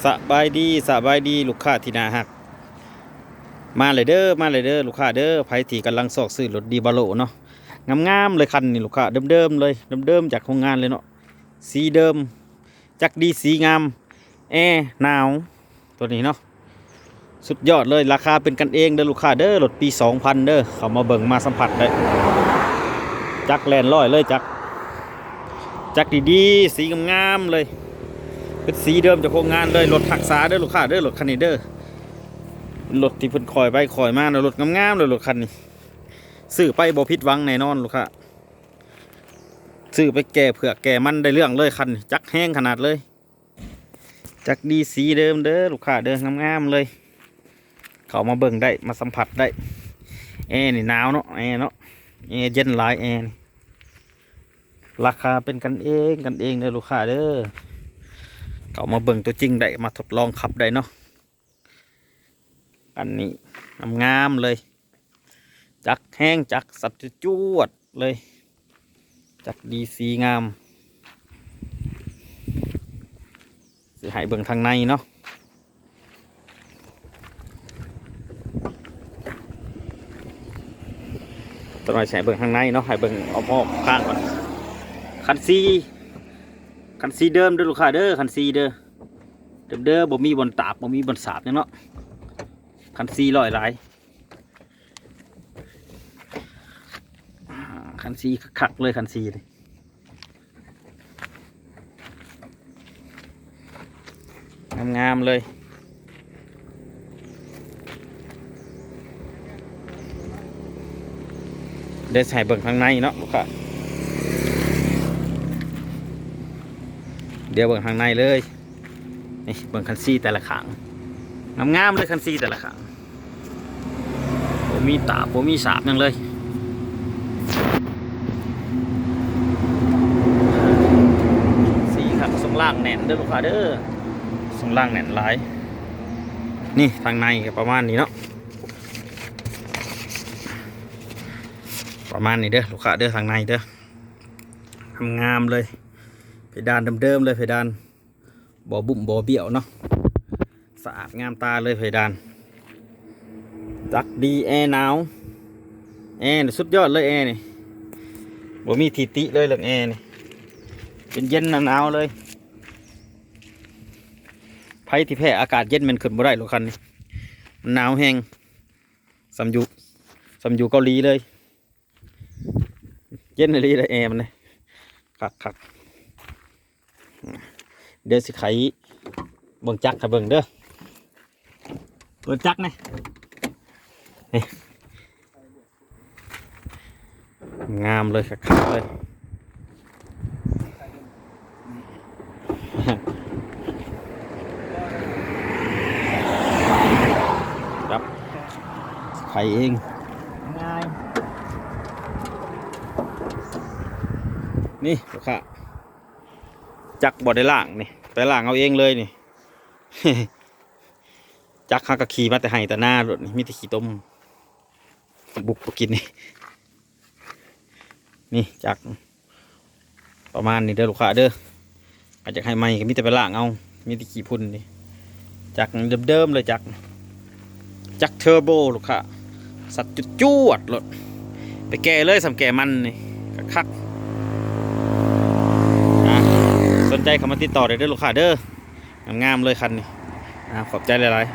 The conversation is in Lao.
ສະບາຍດີ ສະບາຍດີລູກຄ້າທີ່ໜ້າຮັກ ມາເລີຍເດີ ມາເລີຍເດີລູກຄ້າເດີ. ໃຜທີ່ກຳລັງຊອກຊື້ລົດ Subaru ເນາະ ງາມໆເລີຍຄັນນີ້ລູກຄ້າ ເດີມໆເລີຍ ເດີມໆຈາກໂຮງງານເລີຍເນາະ ສີເດີມ ຈັກດີສີງາມ ແອໜາວ ໂຕນີ້ເນາະ ສຸດຍອດເລີຍ ລາຄາເປັນກັນເອງເດີລູກຄ້າເດີ. ລົດປີສອງພັນເດີ ເຂົ້າມາເບິ່ງມາສຳຜັດໄດ້ ຈັກແລ່ນລອຍເລີຍ ຈັກ ຈັກດີໆ ສີງາມໆເລີຍ ເປັນສີເດີມຈາກໂຮງງານເລີຍ. ລົດຮັກສາເດີລູກຄ້າເດີ ລົດຄັນນີ້ເດີ ລົດທີ່ເພິ່ນຄ່ອຍໄປຄ່ອຍມານະ ລົດງາມໆເລີຍ ລົດຄັນນີ້ ຊື້ໄປບໍ່ຜິດຫວັງແນ່ນອນລູກຄ້າ ຊື້ໄປແກ່ເຜືອກແກ່ມັນໄດ້ເລື່ອງເລີຍຄັນນີ້ ຈັກແຮງຂະໜາດເລີຍ. ຈັກດີສີເດີມເດີລູກຄ້າເດີ ງາມໆເລີຍ ເຂົ້າມາເບິ່ງໄດ້ ມາສຳຜັດໄດ້. ແອນີ້ໜາວເນາະ ແອເນາະ ແອເຢັນຫຼາຍ ແອນີ້ ລາຄາເປັນກັນເອງ ກັນເອງເດີລູກຄ້າເດີ ເຂົ້າມາເບິ່ງຕົວຈິງໄດ້ ມາທົດລອງຂັບໄດ້ເນາະ. ອັນນີ້ງາມໆເລີຍ ຈັກແຮງ ຈັກສັດຈວດໆເລີຍ ຈັກດີສີງາມ. ຊິໃຫ້ເບິ່ງທາງໃນເນາະ ຕອນນີ້ຊິໃຫ້ເບິ່ງທາງໃນເນາະ ໃຫ້ເບິ່ງອ້ອມໆຂ້າງກ່ອນ. ຄັນສີ ຄັນສີເດີມເດີລູກຄ້າເດີ ຄັນສີເດີ ເດີມໆ ບໍ່ມີບ່ອນຕາບ ບໍ່ມີບ່ອນສາບຫຍັງເນາະ ຄັນສີລອຍຫຼາຍ ຄັນສີຄັກໆເລີຍ ຄັນສີນີ້ ງາມໆເລີຍ. ດຽວຊິໃຫ້ເບິ່ງທາງໃນເນາະລູກຄ້າ ດຽວເບິ່ງທາງໃນເລີຍ. ນີ້ເບິ່ງຄັນສີແຕ່ລະຂ້າງ ງາມໆເລີຍ ຄັນສີແຕ່ລະຂ້າງ ບໍ່ມີຕາບ ບໍ່ມີສາບຫຍັງເລີຍ ສີຄັກ. ຊ່ວງລ່າງແໜ້ນເດີລູກຄ້າເດີ ຊ່ວງລ່າງແໜ້ນຫຼາຍ. ນີ້ທາງໃນກໍປະມານນີ້ເນາະ ປະມານນີ້ເດີລູກຄ້າເດີ ທາງໃນເດີ ງາມໆເລີຍ ເພດານເດີມໆເລີຍ ເພດານ ບໍ່ບຸ້ມບໍ່ບ້ຽວເນາະ ສະອາດງາມຕາເລີຍເພດານ ຈັກດີ ແອໜາວ ແອນີ້ສຸດຍອດເລີຍ ແອນີ້ບໍ່ມີທີ່ຕິເລີຍເລື່ອງແອນີ້ ເປັນເຢັນໜາວເລີຍ. ໃຜທີ່ແພ້ອາກາດເຢັນແມ່ນຂຶ້ນບໍ່ໄດ້ໂລດຄັນນີ້ ມັນໜາວແຮງ ສ່ຳຢູ່ ສ່ຳຢູ່ເກົາຫຼີເລີຍ. ເຢັນອີ່ຫຼີເດ້ ແອມັນເດ້ ຄັກໆ. ດຽວຊິໄຂເບິ່ງຈັກໃຫ້ເບິ່ງເດີ ເບິ່ງຈັກແດ່ ນີ້ ງາມເລີຍ ຄັກໆເລີຍ. ຄັບ ໄຂເອງ ງ່າຍ ນີ້ລູກຄ້າ ຈັກບໍ່ໄດ້ລ້າງນີ້ ໄປລ້າງເອົາເອງເລີຍນີ້ ຈັກເຮົາກໍຂີ່ມາແຕ່ໄຮ່ແຕ່ນາໂລດນີ້ ມີແຕ່ຂີ້ຕົມ ບຸກບໍ່ກິນນີ້ ນີ້ຈັກປະມານນີ້ເດີລູກຄ້າເດີ. ຄັນຢາກໃຫ້ໃໝ່ກໍມີແຕ່ໄປລ້າງເອົາ ມີແຕ່ຂີ້ຝຸ່ນນີ້. ຈັກເດີມໆເລີຍ ຈັກ ຈັກເທີໂບລູກຄ້າ ສັດຈວດໆໂລດ ໄປແກ່ເລີຍ ສ່ຳແກ່ມັນນີ້ ຄັກໆ. ອ່າ ສົນໃຈເຂົ້າມາຕິດຕໍ່ໄດ້ເດີລູກຄ້າເດີ ງາມໆເລີຍຄັນນີ້. ອ່າ ຂອບໃຈຫຼາຍໆ.